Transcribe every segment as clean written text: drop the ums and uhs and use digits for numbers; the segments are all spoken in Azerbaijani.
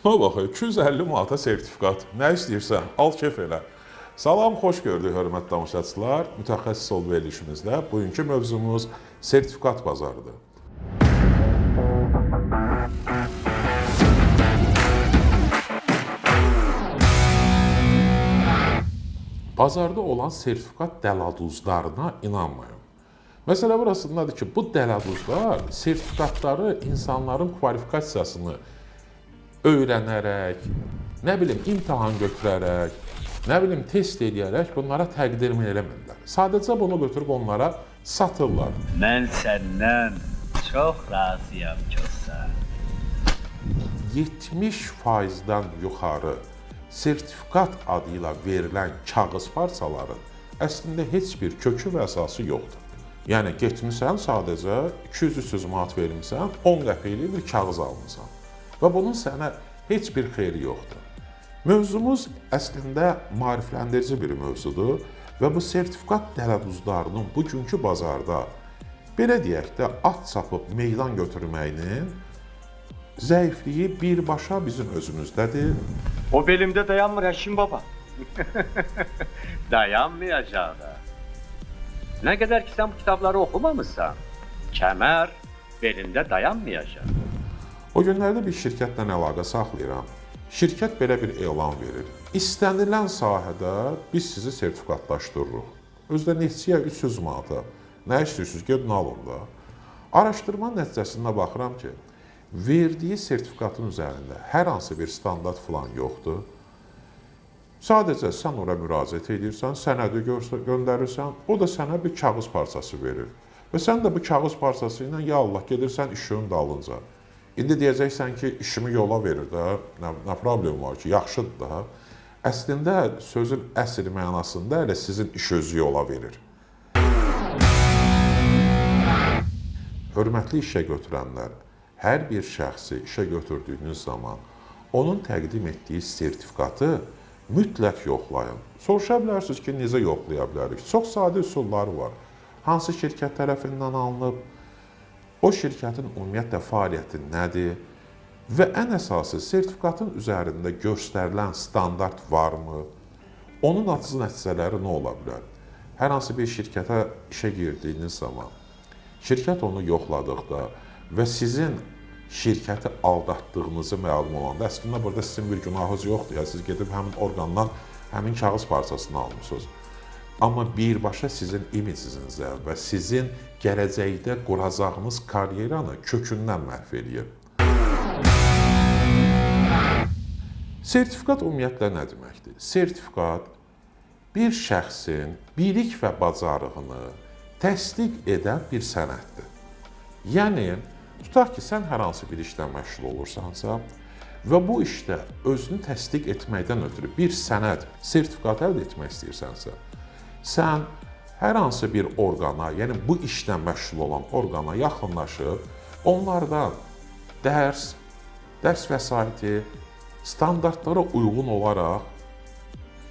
Nə bax, 250 manata sertifikat. Nə istəyirsən, al kef elə. Salam, xoş gördük hörmətli tamaşaçılar. Mütəxəssis ol verilişimizdə bugünkü mövzumuz sertifikat bazarıdır. Bazarda olan sertifikat dələduzlarına inanmayın. Məsələ burasındadır ki, bu dələduzlar sertifikatları insanların kvalifikasiyasını öyrənərək, nə bilim imtahan götürərək, nə bilim test eləyərək bunlara təqdim eləmirlər. Sadəcə bunu götürüb onlara satırlar. Mən səndən çox razıyam Kosa. 70%-dən yuxarı sertifikat adı ilə verilən kağız parçaların əslində heç bir kökü və əsası yoxdur. Yəni getmisən sadəcə 200-300 manat vermisən, 10 qəpiklik bir kağız almısan və bunun sənə heç bir xeyri yoxdur. Mövzumuz əslində maarifləndirici bir mövzudur və bu sertifikat dələduzlarının bugünkü bazarda belə deyək də at çapıb meydan götürməyinin zəifliyi birbaşa bizim özümüzdədir. O belimde dayanmır Həkim baba. Dayanmayacaq da. Nə qədər ki sən bu kitabları oxumamışsan, kəmər belində dayanmayacaq. O günlərdə bir şirkətlə əlaqə saxlayıram. Şirkət belə bir elan verir. İstənilən sahədə biz sizi sertifikatlaşdırırıq. Özü də neçəyə 300 manata. Nə istəyirsiniz, gedin alın da. Araşdırma nəticəsində baxıram ki, verdiyi sertifikatın üzərində hər hansı bir standart falan yoxdur. Sadəcə sən ora müraciət edirsən, sənədi göndərirsən, o da sənə bir kağız parçası verir. Və sən də bu kağız parçası ilə ya Allah gedirsən işinin dalınca. İndi deyəcəksən ki, işimi yola verir də, nə problem var ki, yaxşıdır da. Əslində sözün əsl mənasında elə sizin iş özü yola verir. Hörmətli işə götürənlər, hər bir şəxsi işə götürdüyünüz zaman onun təqdim etdiyi sertifikatı mütləq yoxlayın. Soruşa bilərsiniz ki, necə yoxlaya bilərik? Çox sadə üsulları var. Hansı şirkət tərəfindən alınıb, o şirkətin ümumiyyətlə fəaliyyəti nədir və ən əsası sertifikatın üzərində göstərilən standart varmı? Onun atıcı nəticələri nə ola bilər? Hər hansı bir şirkətə işə girdiyiniz zaman şirkət onu yoxladıqda və sizin şirkəti aldatdığınızı məlum olanda, əslində burada sizin bir günahınız yoxdur. Yəni siz gedib həmin orqandan həmin kağız parçasını almısınız. Amma birbaşa sizin imicinizə və sizin gələcəkdə quracağınız karyeranı kökündən məhv eləyir. Sertifikat ümumiyyətlə nə deməkdir? Sertifikat bir şəxsin bilik və bacarığını təsdiq edən bir sənəddir. Yəni, tutaq ki, sən hər hansı bir işlə məşğul olursansa və bu işdə özünü təsdiq etməkdən ötürü bir sənəd, sertifikat əldə etmək istəyirsənsə, sən hər hansı bir orqana, yəni bu işlə məşğul olan orqana yaxınlaşıb, onlardan dərs, dərs vəsaiti, standartlara uyğun olaraq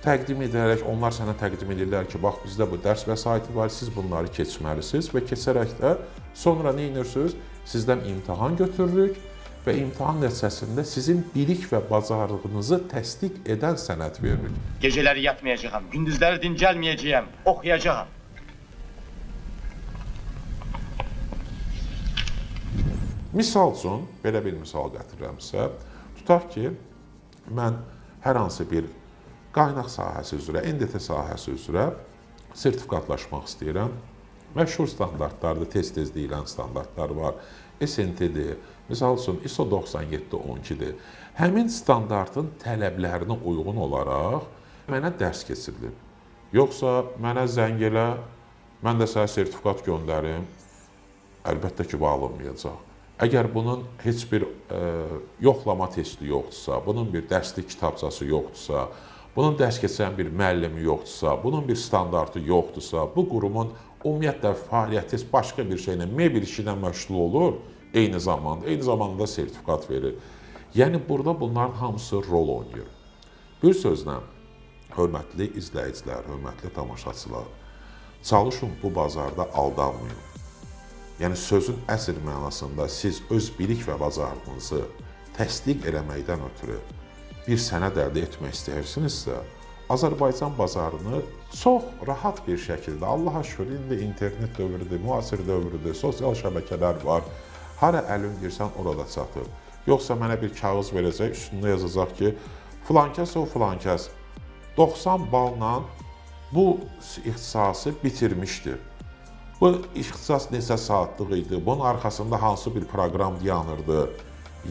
təqdim edərək, onlar sənə təqdim edirlər ki, bax bizdə bu dərs vəsaiti var, siz bunları keçməlisiniz və keçərək də sonra nə edirsiniz? Sizdən imtahan götürürük və imtahan nəticəsində sizin bilik və bacarığınızı təsdiq edən sənəd veririk. Geceleri yatmayacağım, gündüzleri dincelmeyeceğim, okuyacağım. Misal üçün, belə bir misal gətirirəm sizə. Tutaq ki, mən hər hansı bir qaynaq sahəsi üzrə, NDT sahəsi üzrə sertifikatlaşmaq istəyirəm. Məşhur standartlardır, tez-tez deyilən standartlar var. SNT-dir, misal üçün ISO 9712-dir. Həmin standartın tələblərinə uyğun olaraq mənə dərs keçirilib. Yoxsa mənə zəng elə, mən də sənə sertifikat göndərim. Əlbəttə ki, bu alınmayacaq. Əgər bunun heç bir yoxlama testi yoxdursa, bunun bir dərslik kitabçası yoxdursa, bunun dərs keçən bir müəllimi yoxdursa, bunun bir standartı yoxdursa, bu qurumun ümumiyyətlə fəaliyyəti başqa bir şeylə, mebel işi ilə məşğul olur, eyni zamanda sertifikat verir. Yəni burada bunların hamısı rol oynayır. Bir sözlə, hörmətli izləyicilər, hörmətli tamaşaçılar, çalışın bu bazarda aldanmayın. Yəni sözün əsl mənasında siz öz bilik və bacarığınızı təsdiq eləməkdən ötürü bir sənəd əldə etmək istəyirsinizsə, Azərbaycan bazarını çox rahat bir şəkildə, Allaha şükür, indi internet dövrüdür, müasir dövrüdür, sosial şəbəkələr var. Hara əlin girsən, orada çatır. Yoxsa mənə bir kağız verəcək, üstündə yazacaq ki, filankəs o filankəs 90 balla bu ixtisası bitirmişdir. Bu ixtisas neçə saatlıq idi? Bunun arxasında hansı bir proqram dayanırdı?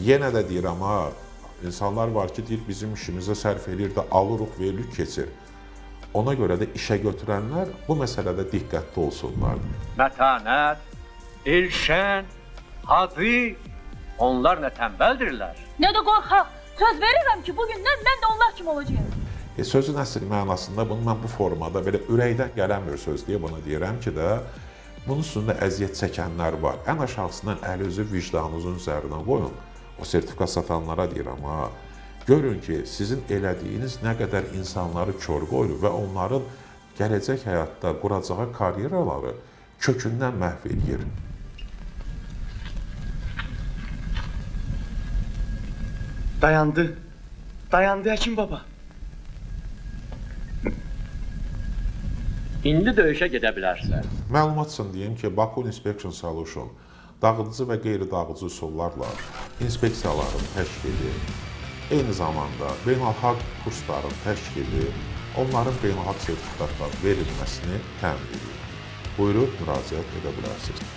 Yenə də deyirəm ha, insanlar var ki, deyir bizim işimizə sərf eləyir də alırıq, veririk, keçir. Ona görə də işə götürənlər bu məsələdə diqqətli olsunlar. Mətanət, Elşən, Hadi, onlar nə tənbəldirlər. Nə də qorxaq. Söz verirəm ki, bugündən mən də onlar kimi olacağam. Sözün əsl mənasında bunu mən bu formada belə ürəkdən gələn bir söz deyə bunu deyirəm ki də bunun üstündə əziyyət çəkənlər var. Ən aşağısından əl-üzü vicdanınızın üzərinə qoyun. O sertifikat satanlara deyirəm ha. Görün ki, sizin elədiyiniz nə qədər insanları kör qoyur və onların gələcək həyatda quracağı karyeraları kökündən məhv eləyir. Dayandı. Dayandı Həkim baba. İndi döyüşə gedə bilərsən. Məlumat üçün deyim ki, Baku Inspection Solution dağıdıcı və qeyri-dağıdıcı üsullarla inspeksiyaların təşkili, eyni zamanda beynəlxalq kursların təşkili, onların beynəlxalq sertifikatlar verilməsini təmin edir. Buyurub müraciət edə bilərsiniz.